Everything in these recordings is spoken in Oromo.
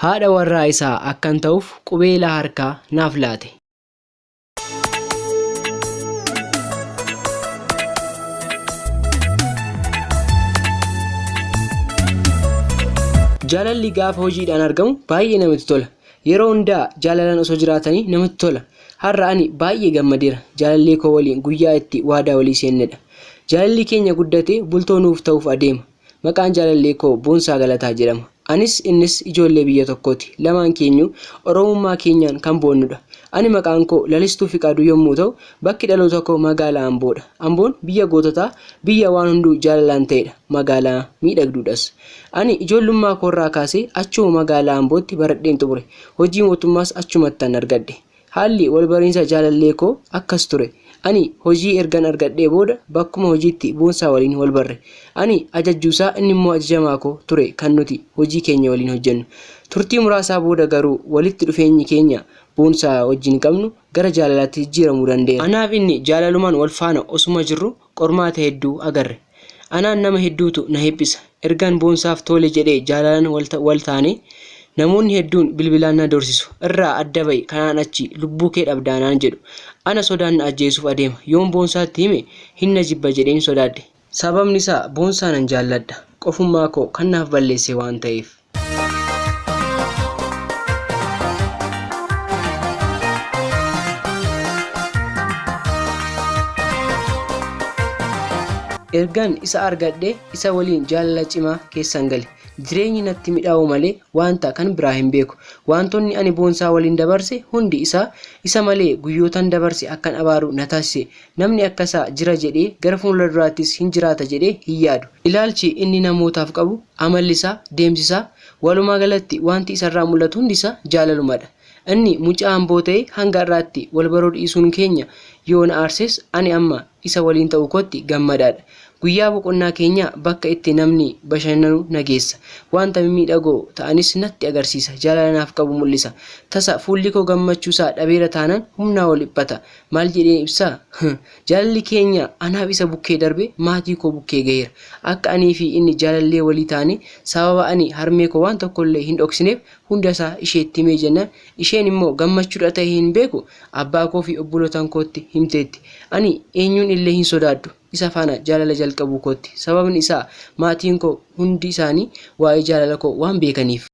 Haadha warraa isaa akkan ta'uuf qubeelaa harkaa naaf laate. Jaalalli gaafa hojiidhaan argamu baay'ee namatti tola. Yeroo hundaa jaalalaan osoo jiraatanii namatti tola. Har'a ani baay'ee gammadeera. Jaalallee koo waliin guyyaa itti waadaa walii seennedha. Jaalalli keenya guddatee bultoo nuuf ta'uuf adeema. Maqaan jaalallee koo Boonsaa Galataa jedhama. Anis innis ijoollee biyya tokkooti. Lamaan keenyuu Oromummaa keenyaan kan boonnudha. Ani maqaan koo Lalistuu Fiqaaduu yommuu ta'u, bakki dhaloota koo magaalaa Amboodha. Amboon biyya goototaa, biyya waan hunduu jaalalaan ta'edha. Magaalaa miidhagduudhas. Ani ijoollummaa koorraa kaasee achuma magaalaa Ambootti baradheen xumure. Hojii mootummaas achumattan argadhe. Haalli walbariinsa jaalallee koo akkas ture. Ani hojii ergan argadhee booda bakkuma hojiitti Boonsaa waliin walbarre. Ani ajajjuusaa innimmoo ajajamaa koo ture kan nuti hojii keenya waliin hojjennu. Turtii muraasaa booda garuu walitti dhufeenyi keenya Boonsaa wajjin qabnu gara jaalalaatti jijjiiramuu danda'eera. Anaaf inni jaalalumaan walfaana osuma jirru qormaata hedduu agarre. Anaan nama hedduutu na hiphisa. Ergan Boonsaaf tole jedhee jaalalan wal taanee namoonni hedduun bilbilaan na doorsisu. Irraa adda ba'i kanaan achi lubbuu kee dhabdaa naan jedhu. Ana sodaan na ajjeesuuf adeema. Yoon Boonsaatti hime hin na jibba jedheen sodaadhe. Sababni isaa Boonsaa nan jaalladha. Qofummaa koo kan naaf balleesse waan ta'eef. Ergan isa argadhee isa waliin jaalala cimaa keessan gale. Jireenyi natti midhaa'uu malee wanta kan biraa hin beeku. Waantonni ani Boonsaa waliin dabarse hundi isaa isa malee guyyootan dabarse akkan abaaru na taasise. Namni akkasaa jira jedhee gara fuulduraattis hin jiraata jedhee hin yaadu. Ilaalchi inni namootaaf qabu, amalli isaa, deemsi isaa, walumaa galatti wanti isarraa mul'atu hundi isaa jaalalumadha. Inni mucaa Amboo ta'ee hanga har'aatti wal baruu dhiisuun keenya yoo na aarses ani amma isa waliin ta'uu kootti gammadaadha. Guyyaa boqonnaa keenyaa bakka itti namni bashannanu na geessa. Wanta mimmiidhagoo ta'anis natti agarsiisa. Jaalala naaf qabu mul'isa. Tasa fuulli koo gammachuusaa dhabeera taanaan humnaa ol dhiphata. Maal jedheen ibsaa? Huh. Jaalalli keenya anaaf isa bukkee darbe maatii koo bukkee gaheera. Akka anii fi inni jaalallee walii taane sababa ani harmee koo waan tokkollee hin dhoksineef hunda isaa isheetti himee jennaan isheen immoo gammachuudha ta'e hin beeku abbaa koo fi obbolootan kootti himteetti. Ani eenyuun illee hin sodaadhu isa faana jaalala jalqabuu kootti. Sababni isaa maatiin koo hundi isaanii waa'ee jaalala koo waan beekaniif.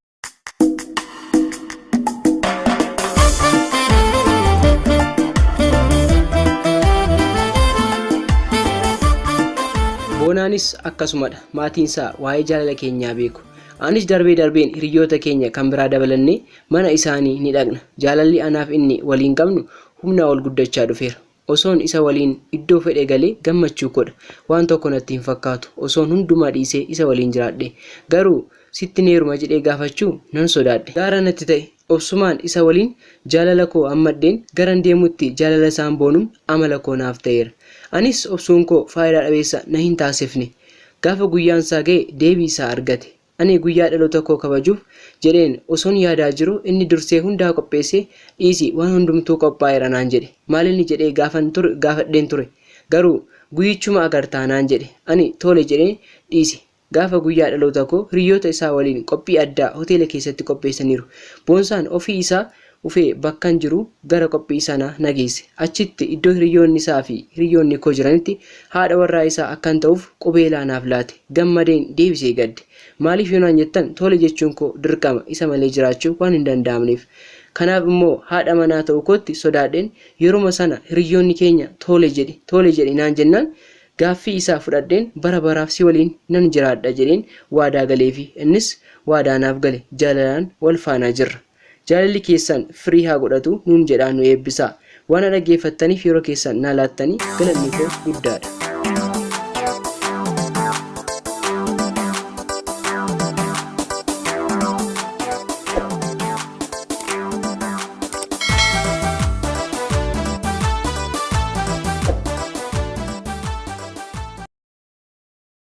Boonaanis akkasumadha. Maatiinsaa waa'ee jaalala keenyaa beeku. Anis darbee darbeen hiriyyoota keenya kan biraa dabalannee mana isaanii ni dhaqna. Jaalalli anaaf inni waliin qabnu humnaa ol guddachaa dhufeera. Osoon isa waliin iddoo fedhe galee gammachuu koodha. Waan tokko natti hin fakkaatu osoon hundumaa dhiisee isa waliin jiraadhee. Garuu sittin heeruma jedhee gaafachuu nan sodaadhe. Gaara natti ta'e. Obsumaan isa waliin jaalala koo hammadheen garan deemutti jaalala isaan boonuun amala koo naaf ta'eera. Anis obsuun koo faayidaa dhabeessa na hin taasifne. Gaafa guyyaan isaa ga'e deebii isaa argate. Ani guyyaa dhaloota koo kabajuuf jedheen osoon yaadaa jiruu inni dursee hundaa qopheessee dhiisi waan hundumtuu qophaa'eera naan jedhe. Maalinni jedhee gaafan ture gaafadheen ture. Garuu guyyichuma agartaa naan jedhe. Ani tole jedheen dhiise. Gaafa guyyaa dhaloota koo hiriyyoota isaa waliin qophii addaa hoteela keessatti qopheessaniiru. Boonsaan ofii isaa ufee bakkan jiruu gara qophii sanaa na geesse. Achitti iddoo hiriyyoonni isaa fi hiriyyoonni koo jiranitti haadha warraa isaa akkan ta'uuf qubeelaa naaf laate. Gammadeen deebisee gadde. Maaliif yoo naan jettan tole jechuun koo dirqama isa malee jiraachuu waan hin danda'amneef. Kanaaf immoo haadha manaa ta'uu kootti sodaadheen yeruma sana hiriyyoonni keenya tole jedhi tole jedhi naan jennaan gaaffii isaa fudhadheen bara baraaf si waliin nan jiraadha jedheen waadaa galeefi. Innis waadaa naaf gale. Jaalalaan wal faana jirra. Jaalalli keessan firii haa godhatu nuun jedhaa nu eebbisaa. Waan na dhaggeeffattaniif yeroo keessan naa laattanii galanni koo guddaadha.